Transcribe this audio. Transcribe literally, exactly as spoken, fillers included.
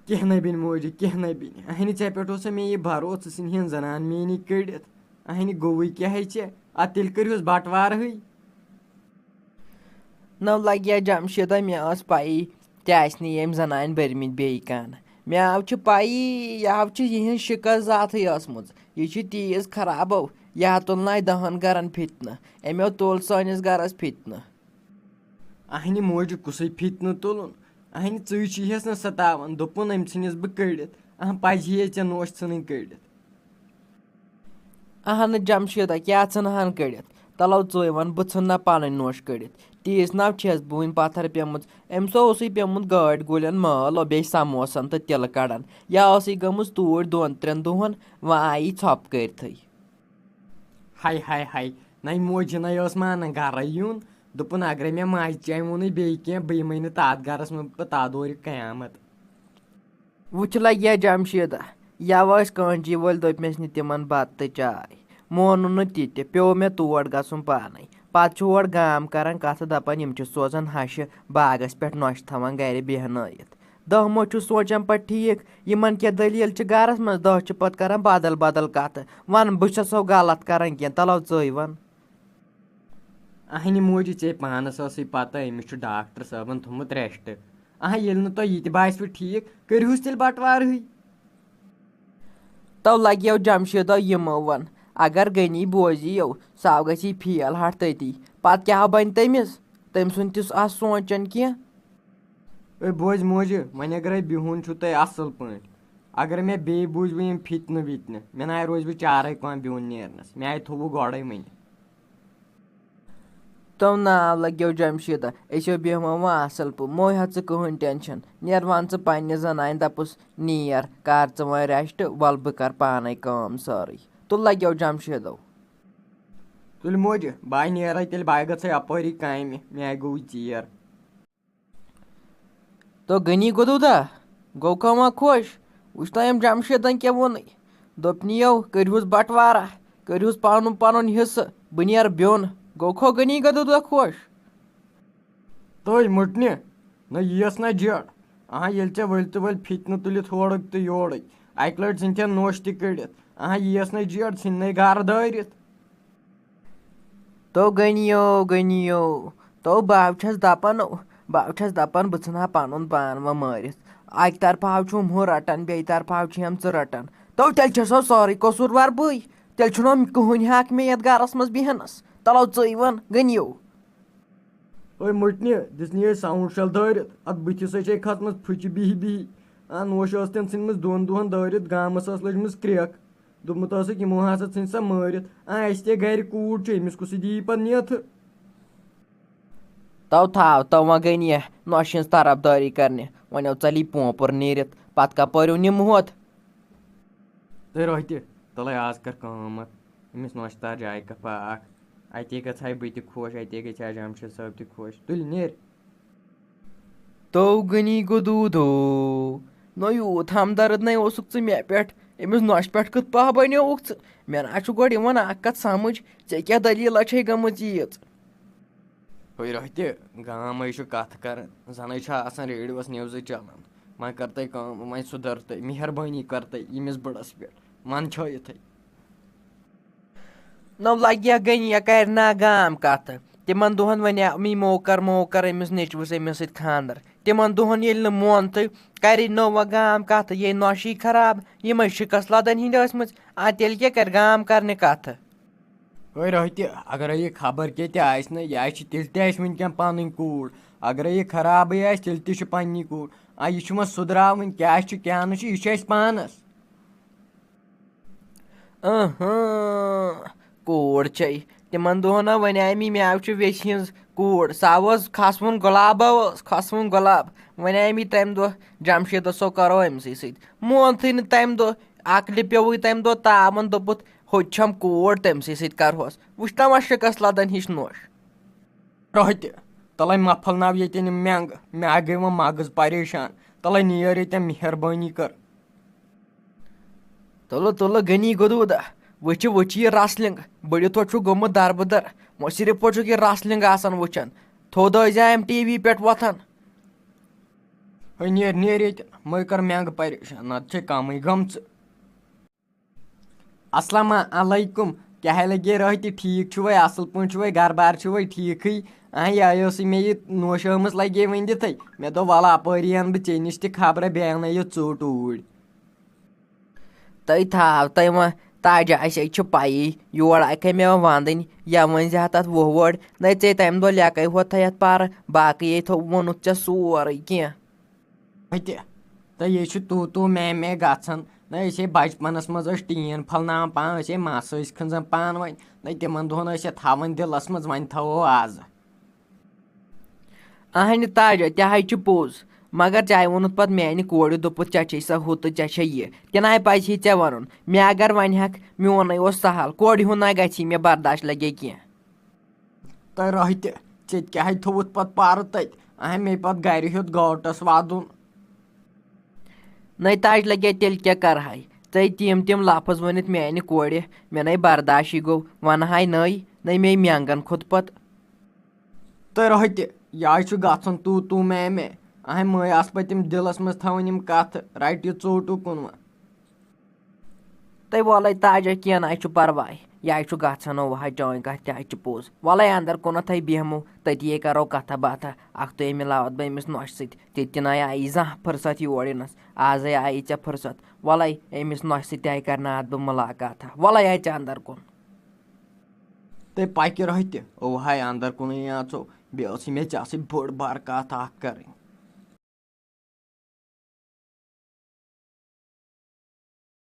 کینٛہہ نہ بِنہِ موجہِ، کینٛہہ نہ بِنہِ۔ اہنہِ، ژےٚ پٮ۪ٹھ اوسا مےٚ یہِ بھروسہٕ، ژٕ ژھٕنہِ ہن زنان میٲنی کٔڑِتھ؟ اہنہِ، گوٚوٕے کیٛاہ ہے ژےٚ؟ ادٕ تیٚلہِ کٔرِہُس بٹوارٕے۔ نو لگہِ ہا جمشیدہ، مےٚ ٲس پَیی تہِ آسہِ نہٕ ییٚمۍ زنانہِ بٔرمٕتۍ بیٚیہِ کانٛہہ۔ مےٚ آو چھِ پَیی، یہِ آو چھِ یِہِنٛز شِکَس ذاتٕے ٲسمٕژ۔ یہِ چھِ تیٖژ خرابو، یہِ ہا تُلنایہِ دَہَن گَرَن فِتنہٕ۔ أمۍ تُل سٲنِس گَرَس فِتنہٕ۔ اہنہِ موجہِ کُسٕے فِتنہٕ تُلُن؟ اہنہِ، ژٕے چھِ یِہَس نہٕ سَتاوان، دوٚپُن أمۍ ژھٕنِس بہٕ کٔڑِتھ۔ اہن، پَزِ ہے ژےٚ نوش ژھٕنٕنۍ کٔڑِتھ۔ اہنہٕ جمشیدہ، کیٛاہ ژھٕنہٕ ہن کٔڑِتھ؟ تَلو ژٕے وَن، بہٕ ژھٕنہٕ نا پَنٕنۍ نوش کٔڑِتھ۔ تیٖژ نہ چھَس بہٕ وٕنہِ پَتھر پیٚمٕژ۔ أمِس اوسُے پیوٚمُت گٲڑۍ گُلٮ۪ن مٲل، بیٚیہِ سموسن تہٕ تِلہٕ کَڑان۔ یا ٲسٕے گٔمٕژ توٗرۍ دۄن ترٛٮ۪ن دۄہن، وۄنۍ آیی ژھۄپہٕ کٔرتھٕے۔ ہاے ہاے ہاے، نَے موجہِ نَے ٲس مانان گرے یُن۔ دوٚپُن، اگرے مےٚ ماجہِ چانہِ ووٚنُے بیٚیہِ کینٛہہ، بہٕ یِمے نہٕ تَتھ گرس منٛز، بہٕ تَتھ دورِ قیامت۔ وٕچھ لگیا جمشیدہ، یَوٕ ٲسۍ کٲنچی وٲلۍ، دوٚپمَس نہٕ تِمن بتہٕ تہٕ چاے۔ مونُن نہٕ تہِ تہِ، پیوٚو مےٚ تور گژھُن پانے۔ پتہٕ چھُ اورٕ گام کران کتھٕ، دپان یِم چھِ سوزان ہشہِ باغس پٮ۪ٹھ، نۄشہِ تھاوان گرِ بیہنٲیِتھ۔ دہ مہ چھُ سونچان پتہٕ ٹھیٖک، یِمن کیٛاہ دٔلیٖل چھِ گرس منٛز؟ دہ چھِ پتہٕ کران بدل بدل کتھٕ، ون بہٕ چھسو غلط کران کینٛہہ، تلو ژٕے ون۔ اہنہِ موجہِ، ژےٚ پانس ٲسٕے پتہ، أمِس چھُ ڈاکٹر صٲبن تھوٚمُت ریسٹ۔ اہا، ییٚلہِ نہٕ تۄہہِ یہِ تہِ باسِوٕ ٹھیٖک، کٔرِہُس تیٚلہِ بٹوارٕے۔ تو لگیو جمشیدو یِمو ون، اگر غنی بوزیو، سُہ گژھی فیل ہٹ تٔتی۔ پتہٕ کیٛاہ بنہِ تٔمِس؟ تٔمۍ سُنٛد تہِ آسہِ سونٛچان کینٛہہ۔ اے بوز موجہِ، وۄنۍ اگرے بِہُن چھُو تۄہہِ اصل پٲٹھۍ، اگر مےٚ بیٚیہِ بوٗزِوٕ یِم فِتنہٕ وِتنہٕ، مےٚ ناے روزِ وۄنۍ چارے کانٛہہ بِہُن نیرنس، مےٚ آے تھوٚوُ گۄڈے وۄنۍ۔ تو ناو لگیو جمشیدہ، أسۍ ہو بیٚہمو وۄنۍ اصل پٲٹھۍ، مہ ہیٚہ ژٕ کٕہٕنۍ ٹینشن۔ نیر وَن ژٕ پننہِ زنانہِ، دپُس نیر، کر ژٕ وۄنۍ ریسٹ، ول بہٕ کر پانے کٲم سٲرٕے۔ تہٕ لگیو جمشیدو۔ تُلہِ موجہِ، بہٕ ہاے نیرے تیٚلہِ، بہٕ ہاے گژھے اپٲری کامہِ، مےٚ ہاے گوٚو ژیر۔ تو غنی گوٚدوٗدا، گوٚو کھا وۄنۍ خۄش؟ وٕچھ تام أمۍ جمشیدن کیٛاہ ووٚنُے۔ دوٚپنِیو، کٔرۍہُس بٹوارہ، کٔرۍہُس پنُن پنُن حصہٕ، بہٕ نیرٕ بیوٚن۔ گوٚو کھا غنی گوٚدوٗدا خۄش؟ تٔج مُٹنہِ، نہ یِیَس نہ جیٹ۔ اہا، ییٚلہِ ژےٚ ؤلۍ تہٕ ؤلۍ فِتنہٕ تُلِتھ ہورُکھ تہٕ یورُکھ، اَکہِ لَٹہِ ژھٕنتھن نوٚش تہِ کٔڑِتھ۔ اہا، یِیَس نہ جیٹ، ژھٕنۍ نَے گَرٕ دٲرِتھ۔ تو غنیو، غنیو، تو بہٕ چھَس دَپان، بہٕ چھَس دَپان بہٕ ژھٕنہٕ ہا پَنُن پان وۄنۍ مٲرِتھ۔ اَکہِ طرفہٕ ہا چھُم ہُہ رَٹان، بیٚیہِ طرفہٕ ہا چھُ یِم ژٕ رَٹان۔ تو تیٚلہِ چھَسو سٲرٕے قصوٗروار بٕے۔ تیٚلہِ چھُنہٕ کٕہٕنۍ حق مےٚ یَتھ گَرَس منٛز بیٚہنَس۔ تَلو ژٕے وَن، غنیو۔ اوے مُٹنہِ، دِژنی أسۍ ساوُنٛڈ شَل دٲرِتھ، اَتھ بٕتھِس ہے چھے کھٔژمٕژ پھُچہِ بِہِی بِہِی۔ آ، نوشہِ ٲس تٔمۍ ژھٕنمٕژ دۄن دۄہَن دٲرِتھ، گامَس ٲس لٔجمٕژ کرٛٮ۪کھ۔ دوٚپمُت ٲسٕکھ، یِمو ہسا ژھٕنۍ سۄ مٲرِتھ۔ آ، اَسہِ تہِ گرِ کوٗر چھِ، أمِس کُس دِیہِ پتہٕ نیتھٕ؟ تو تھاو، تو وۄنۍ گٔے نہٕ یہِ نۄشہِ ہٕنٛز طرفدٲری کرنہِ۔ وۄنۍ ٲو ژَلی پونٛپُر نیٖرِتھ، پتہٕ کپٲرۍ نیوٗ نِمہٕ ہوت؟ تہٕ روہہِ تہِ، تَلَے آز کر کٲم اکھ، أمِس نۄشہِ تار جایہِ کپا اکھ۔ اَتے گژھٕ ہا بہٕ تہِ خۄش، اَتے گژھِ ہا جمشید صٲب تہِ خۄش۔ تُلہِ نیر۔ تو غنی گوٚو دوٗدھو۔ نہ یوٗت ہمدرد نے اوسُکھ ژٕ مےٚ پٮ۪ٹھ، أمِس نۄشہِ پٮ۪ٹھ کِتھ پٲٹھۍ بنیووُکھ ژٕ؟ مےٚ نہ چھُ گۄڈٕ یِوان اکھ کتھ سمجھ، ژےٚ کیٛاہ دٔلیٖلہ چھے گٔمٕژ ییٖژ؟ ہے روہتہِ، گامے چھُ کتھ کران، زنے چھا آسان ریڈیوس نِوزٕ چلان۔ وۄنۍ کر تہٕ کٲم، وۄنۍ سُدھر تہٕ، مہربٲنی کر تہٕ ییٚمِس بٕڑس پٮ۪ٹھ، من چھٲیِتھٕے۔ نو لگیا گٔنی یا کرِ نا گام کتھٕ۔ تِمن دۄہن ونیاو می موکر موکر أمِس نیٚچوِس أمِس سۭتۍ خاندر۔ تِمن دۄہن ییٚلہِ نہٕ مون تہٕ کرِ نو وۄنۍ گام کتھٕ، یے نۄشی خراب، یِمے شکست لدن ہِنٛدۍ ٲسمٕتۍ۔ آ، تیٚلہِ کیٛاہ کرِ گام کرنہِ کتھٕ؟ ہے روہتہِ، اگرے یہِ خبر کیٛاہ تہِ آسہِ نہٕ، یہِ آسہِ تیٚلہِ تہِ آسہِ وٕنکٮ۪ن پنٕنۍ کوٗر۔ اگرے یہِ خرابٕے آسہِ، تیٚلہِ تہِ چھِ پننی کوٗر۔ آ، یہِ چھُ وۄنۍ سُدراوٕنۍ، کیٛاہ چھُ کیٛاہ نہٕ چھُ، یہِ چھُ اَسہِ پانس۔ اہاں، کوٗر چھے۔ تِمن دۄہن ہا ونے مےٚ، مےٚ چھُ ویسہِ ہٕنٛز کوٗر۔ سۄ ٲس کھسوُن گۄلابا، ٲس کھسوُن گۄلاب۔ ونے مےٚ تمہِ دۄہ جمشیدس، سۄ کرو أمسٕے سۭتۍ۔ مونتھٕے نہٕ تمہِ دۄہ۔ عقلہِ پیوٚوُے تمہِ دۄہ تاوان، دوٚپُتھ، ہوٚتہِ چھم کوٗر، تٔمسٕے سۭتۍ کرہوس۔ وٕچھ تام شکست لدن ہِش نوش۔ روہتہِ، تلے مہ پھلناو ییٚتٮ۪ن یِم مٮ۪نٛگہٕ، مےٚ ہا گٔے وۄنۍ مغز پریشان۔ تلے نیر ییٚتٮ۪ن، مہربٲنی کر۔ تُلہٕ تُلہٕ غنی گدوٗدا، وٕچھِ وٕچھِ یہِ wrestling، بٔڑِتھ چھُ گوٚمُت دربٕدر، وۄنۍ صرف چھُکھ یہِ wrestling آسان وٕچھان، تھوٚد ٲسۍ زِ أمۍ ٹی وی پٮ۪ٹھ وۄتھان۔ ہے، نیر نیر ییٚتہِ، مٔے کر مینٛگہٕ پریشان، نتہٕ چھے کمٕے گٔمژٕ۔ السلام علیکم۔ کیٛاہ لگے رٲتۍ؟ ٹھیٖک چھُوے؟ اصل پٲٹھۍ چھُوے؟ گرٕ بار چھُوے ٹھیٖکھٕے؟ اہن، یہِ ٲسٕے مےٚ یہِ نوشٲمٕژ لگے وۄنۍ دِتھٕے۔ مےٚ دوٚپ، ولہٕ اپٲری انہٕ بہٕ ژےٚ نِش تہِ خبرا، بیٚیہِ انَے یہِ ژوٚٹ اوٗرۍ۔ تُہۍ تھاو، تۄہہِ وۄنۍ تاجہِ آسہِ، یہِ چھُ پَیی، یور اَکہِ مےٚ وۄنۍ وَندٕنۍ، یا ؤنۍ زِ ہا تَتھ وُہ وٲڑ، نَے ژے تَمہِ دۄہ لیکَے ہوت تھٲیَتھ پَرٕ، باقٕے یے تھوٚو، ووٚنُتھ ژےٚ سورُے کینٛہہ۔ ہُتہِ، تہٕ یے چھُ تو تو میں میں گژھان۔ نہ، أسۍ ہے بچپنس منٛز ٲسۍ ٹیٖن پھۄلناوان پانہٕ، أسۍ ہے مس ٲسۍ کھنٛزان پانہٕ ؤنۍ۔ نہ، تِمن دۄہن ٲسۍ یہِ تھاوان دِلس منٛز، وۄنۍ تھاوو آز۔ اہنہِ تاجہ، تہِ ہاے چھُ پوٚز، مگر ژےٚ ووٚنُتھ پتہٕ میانہِ کورِ، دوٚپُتھ، "ژےٚ چھے سۄ ہُہ تہٕ ژےٚ چھے یہِ۔" تہِ نہ پزِ ہے ژےٚ ونُن۔ مےٚ اگر ونہِ ہکھ، میونٕے اوس سہل، کورِ ہُنٛد نہ گژھِ مےٚ برداش لگے کینٛہہ۔ تہٕ رۄہہِ تہِ، ژےٚ تہِ کیٛاہ ہے تھوٚوُتھ پتہٕ پارٕ تتہِ؟ اہن، مےٚ پتہٕ گرِ ہیوٚت گاٹس ودُن۔ نَے تاج لگے، تیٚلہِ کیٛاہ کرہاے؟ ژےٚ تِم تِم لفظ ؤنِتھ میانہِ کورِ، مےٚ نَے برداشٕے گوٚو، ونہٕ ہاے نٔے، نَے مے مینٛگن کھوٚت پتہٕ۔ تہٕ رۄہہِ تہِ، یہِ آے چھُ گژھُن تو تو میں میں۔ اہم مٲے آسہٕ پتہٕ تِم دِلس منٛز تھاوٕنۍ یِم کتھٕ، رٹہِ یہِ ژوٚٹ اُکُن وۄنۍ۔ تہٕ وَلَے تاجہ، کینٛہہ نہ چھُ پرواے، یہِ آے چھُ گژھُن، اوہا چٲنۍ کتھ تہِ آے چھِ پوٚز۔ وَلَے اندر کُنتھ ہے بیہمو، تٔتی ہے کرو کتھا باتھا، اکھ تُے مِلاوتھ بہٕ أمِس نۄشہِ سۭتۍ، تہِ تہِ نَے آیی زانٛہہ فرصت یور یِنس، آزے آیی ژےٚ فرصت۔ وَلَے أمِس نۄشہِ سۭتۍ تہِ آے کرناوتھ بہٕ مُلاقاتھا، وَلَے آے ژےٚ اندر کُن۔ تہٕ پکہِ رۄہہِ تہِ، اوہاے اندر کُنُے اژو، بیٚیہِ ٲسٕے مےٚ ژےٚ سۭتۍ بٔڑ بار کتھ اکھ کرٕنۍ۔